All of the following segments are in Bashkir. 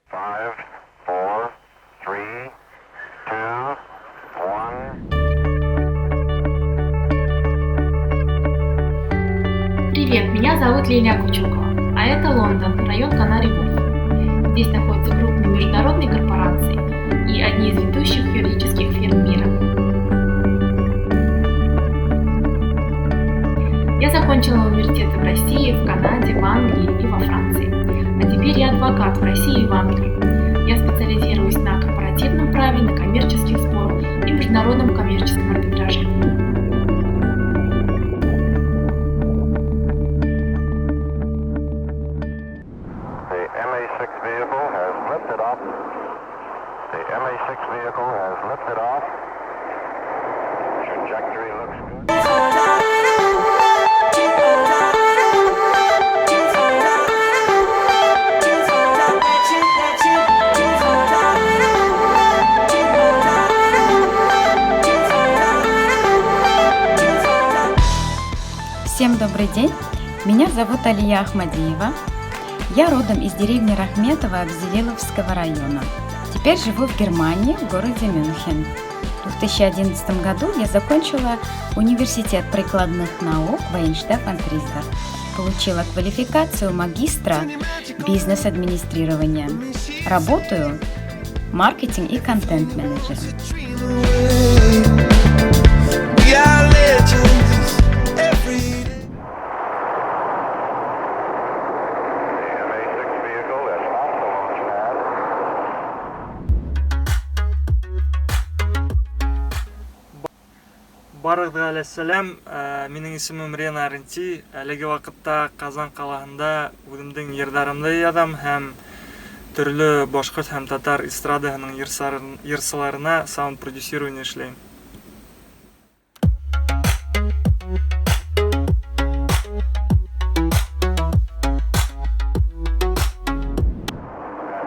Five, four, three, two, one. Привет, меня зовут Лилия Кучукова, а это Лондон, район Канари-Ворф. Здесь находятся крупные международные корпорации и одни из ведущих юридических фирм мира. Я закончила университеты в России, в Канаде, в Англии и во Франции. А теперь я адвокат в России и в Англии. Я специализируюсь на корпоративном праве, на коммерческих спорах и международном коммерческом арбитраже. The MA6 vehicle has lifted off. The MA6 vehicle has lifted off. Trajectory looks good. Всем добрый день! Меня зовут Алия Ахмадиева. Я родом из деревни Рахметова Абзелиловского района. Теперь живу в Германии, в городе Мюнхен. В 2011 году я закончила университет прикладных наук Вайнштефан-Трисдорф. Получила квалификацию магистра бизнес-администрирования. Работаю маркетинг и контент-менеджером. We are legends every day. The MA6 vehicle is off the launch pad. Барығыҙға ла сәләм. Минең исемем Рена Аренти. Әлеге ваҡытта Ҡазан ҡалаһында үҙемдең йырҙарымды яҙам һәм төрлө башҡорт һәм татар эстрадаһының йырсыларына саунд-продюсирование эшләйем.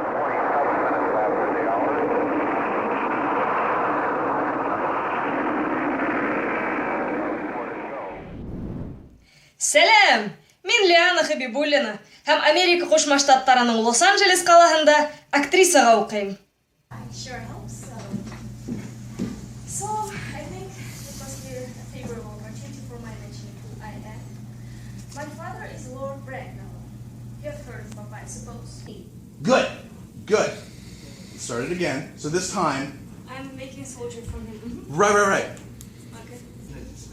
At 27 minutes after the hour. More to go. Сәләм! Мин Лиана Хабибуллина һәм Америка Ҡушма Штаттарының Лос-Анджелес ҡалаһында актрисаға уҡыйым. I sure hope so. So, I think it must be a favorable opportunity for my mentioning who I am. My father is Lord Bracknell. You have heard of Papa, I suppose. Good. Good. Let's start it again. So this time, I'm making a soldier from him. Mhm. right. Okay.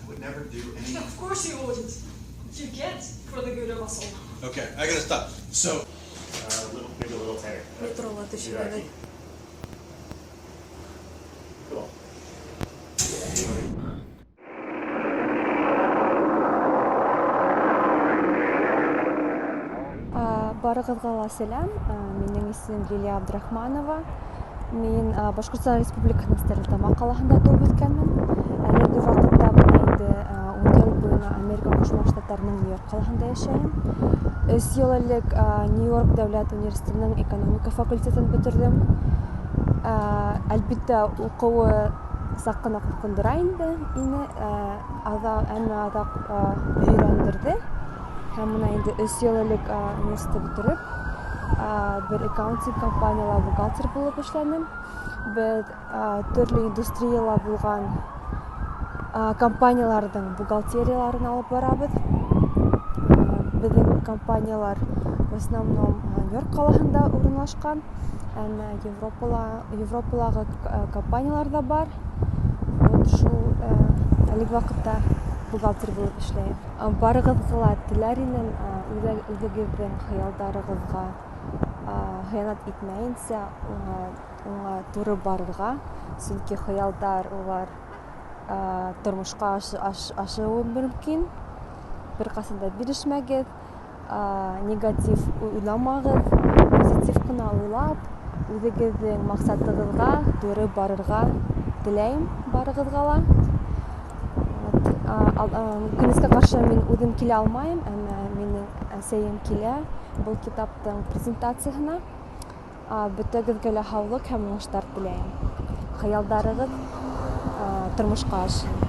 I would never do any. Of course you wouldn't. You can't, for the good of us all. Okay, I gotta stop. So. Little, maybe a little tighter. Cool. Барығыҙға ла сәләм. Минең исемем Лилия Абдрахманова. Мин Башҡортостан Республикаһының Стәрлетамаҡ ҡалаһында тыуып үҫкәнмен. Әлеге ваҡытта бына инде 10 йыл буйына Америка Ҡушма Штаттарының Нью-Йорк ҡалаһында йәшәйем. 3 йыл элек Нью-Йорк дәүләт университетының экономика факультетын бөтөрҙөм. Әлбиттә, уҡыуы саҡ ҡына ҡурҡындыра инде ине, әммә аҙаҡ өйрәндерҙе. Һәм бына инде 3 йыл элек университетты бөтөрөп, бер аккаунтинг компанияла бухгалтер булып эшләнем. Беҙ төрлө индустрияла булған компанияларҙың бухгалтерияларын алып барабыҙ. Беҙҙең компаниялар в основном Нью-Йорк ҡалаһында урынлашҡан, әммә Европалағы компаниялар ҙа бар. Вот шул әлеге ваҡытта бухгалтер булып эшләйем. Барығыҙға ла теләр инем, үҙегеҙҙең хыялдарығыҙға хыянат итмәйенсә, уңа туры барырға, сөнки хыялдар улар тормошҡа ашыуы мөмкин. Бер ҡасан да бирешмәгеҙ, негатив уйламағыҙ, позитив ҡына уйлап, үҙегеҙҙең маҡсатығыҙға туры барырға теләйем барығыҙға ла. Үкенескә ҡаршы мин үҙем килә алмайым, әммә минең әсәйем килә был китаптың презентацияһына. Бөтәгеҙгә лә һаулыҡ һәм уңыштар теләйем. Хыялдарығыҙ тормошҡа ашһын.